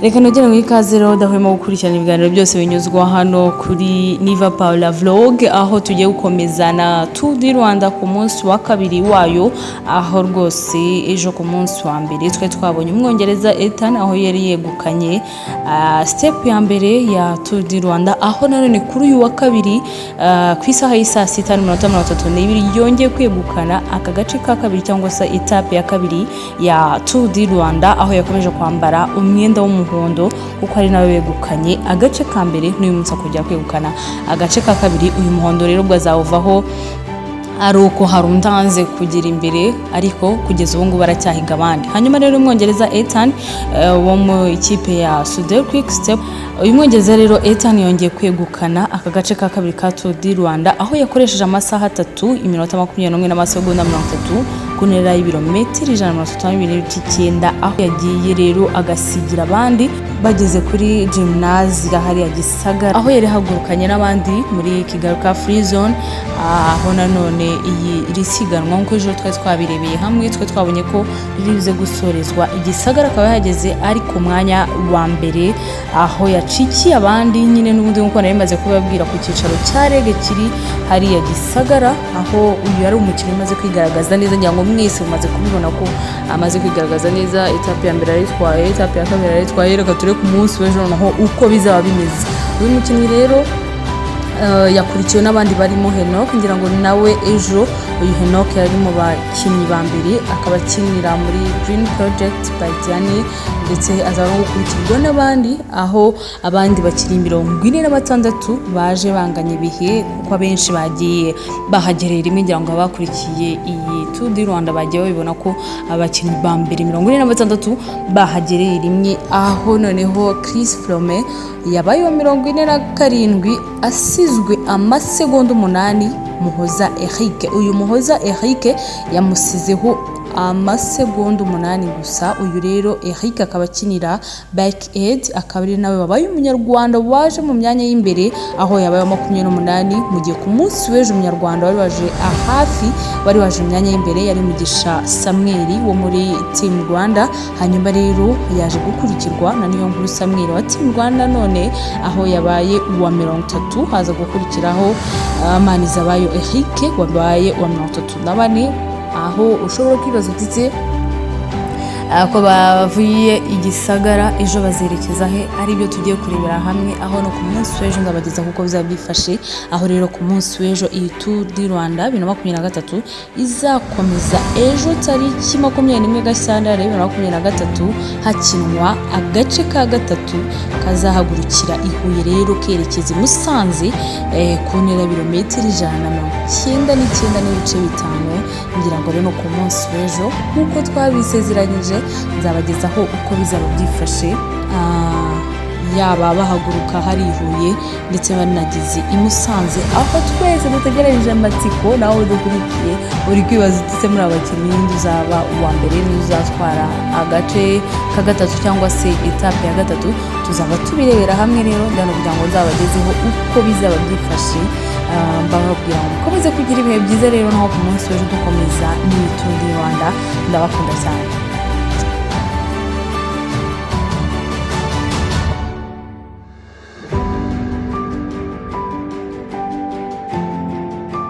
Reka nongere ngo ikaze rero udahwema gukurikirana ibiganiro byose binyuzwa hano kuri Niva Paula Vlog, aho tugiye gukomeza na Tour du Rwanda ku munsi wa kabiri wayo, aho rwose ejo ku munsi wa mbere twari twabonye Umwongereza Ethan, aho yari yegukanye step ya mbere ya Tour du Rwanda, aho nanone kuri uyu wa kabiri ku isaha y'isaa 6:32 yongeye kwegukana aka gace ka kabiri cyangwa se etape ya kabiri ya Tour du Rwanda, aho yakomeje kwambara umwenda w'umuhondo kuko ari nawe wegukanye agace ka mbere, n'uyu munsi akongera kwegukana agace ka kabiri. Uyu muhondo rero ubwo azawuvaho ari uko hari undanze kugira imbere, ariko kugeza ubu ngubu aracyahiga abandi. Hanyuma rero Umwongereza Ethan wo mu ikipe ya Soudal Quick Step, uyu Mwongereza rero Ethan yongeye kwegukana aka gace ka kabiri ka Tour du Rwanda, aho yakoresheje amasaha 3, iminota 21 n'amasegonda 30 ku ntera y'ibirometero 132.9, aho yagiye rero agasigira abandi bageze kuri gymnase hariya Gisagara, aho yari hagurukanye n'abandi muri Kigali Car Free Zone. Aho nanone iyi iri siganwa, nk'uko ejo twari twabirebeye hamwe, twe twabonye ko riri buze gusorezwa i Gisagara, akaba yahageze ari ku mwanya wa mbere, aho yacikiye abandi nyine n'ubundi nk'uko nari maze kubabwira ku cyicaro cya REG kiri hariya Gisagara, aho uyu ari umukino umaze kwigaragaza neza. Ngira ngo mwese mumaze kubibona ko amaze kwigaragaza neza. Etape ya mbere arayitwaye, etape ya kabiri arayitwaye. Reka turebe ku munsi w'ejo noneho uko bizaba bimeze. Uyu mukinnyi rero yakurikiwe n'abandi barimo Henok. Ngira ngo nawe ejo uyu Henok yari mu bakinnyi ba mbere, akaba akinira muri Green Project by Diani, ndetse aza no gukurikirwa n'abandi, aho abandi bakiri 46 baje banganya ibihe, kuko abenshi bagiye bahagereye rimwe. Ngira ngo abakurikiye iyi Tour du Rwanda bagiye babibona ko abakinnyi ba mbere 46 bahagereye rimwe, aho noneho Chris Froome yabaye uwa 47 asizwe amasegonda 8. Muhoza Eric, uyu Muhoza Eric yamusizeho amasegonda 8 gusa. Uyu rero Eric akaba akinira Bike Aid, akaba ari nawe wabaye Umunyarwanda waje mu myanya y'imbere, aho yabaye wa 28, mu gihe ku munsi w'ejo Umunyarwanda wari waje hafi, wari waje mu myanya y'imbere, yari Mugisha Samuel wo muri Team Rwanda. Hanyuma rero yaje gukurikirwa na Niyonkuru Samuel wa Team Rwanda none, aho yabaye uwa 30. Haza gukurikiraho Manizabayo Eric wabaye uwa 34, aho ushobora kwibaza uti: "Se ko bavuye i Gisagara, ejo bazerekeza he?" Ari byo tugiye kurebera hamwe, aho no ku munsi w'ejo ndabageza kuko bizaba byifashe. Aho rero ku munsi w'ejo iyi Tour du Rwanda 2023 izakomeza ejo tariki 21 Gashyantare 2023, hakinwa agace ka gatatu kazahagurukira i Huye rero kerekeza i Musanze ku ntera birometero 199.5. Ngira ngo rero no ku munsi w'ejo, nk'uko twabisezeranyije, nzabagezaho uko bizaba byifashe, yaba bahaguruka hari i Huye ndetse banageze i Musanze, aho twese dutegereje amatsiko. Nawe dukurikiye uri kwibaza uti: "Se muri abakinnyi ninde uzaba uwa mbere, ninde uzatwara agace ka gatatu cyangwa se etape ya gatatu?" Tuzaba tubirebera hamwe rero ndano kugira ngo nzabagezeho uko bizaba byifashe. Mbababwira ngo mukomeze kugira ibihe byiza rero, naho ku munsi w'ejo dukomeza n'iyi Tour du Rwanda. Ndabakunda cyane.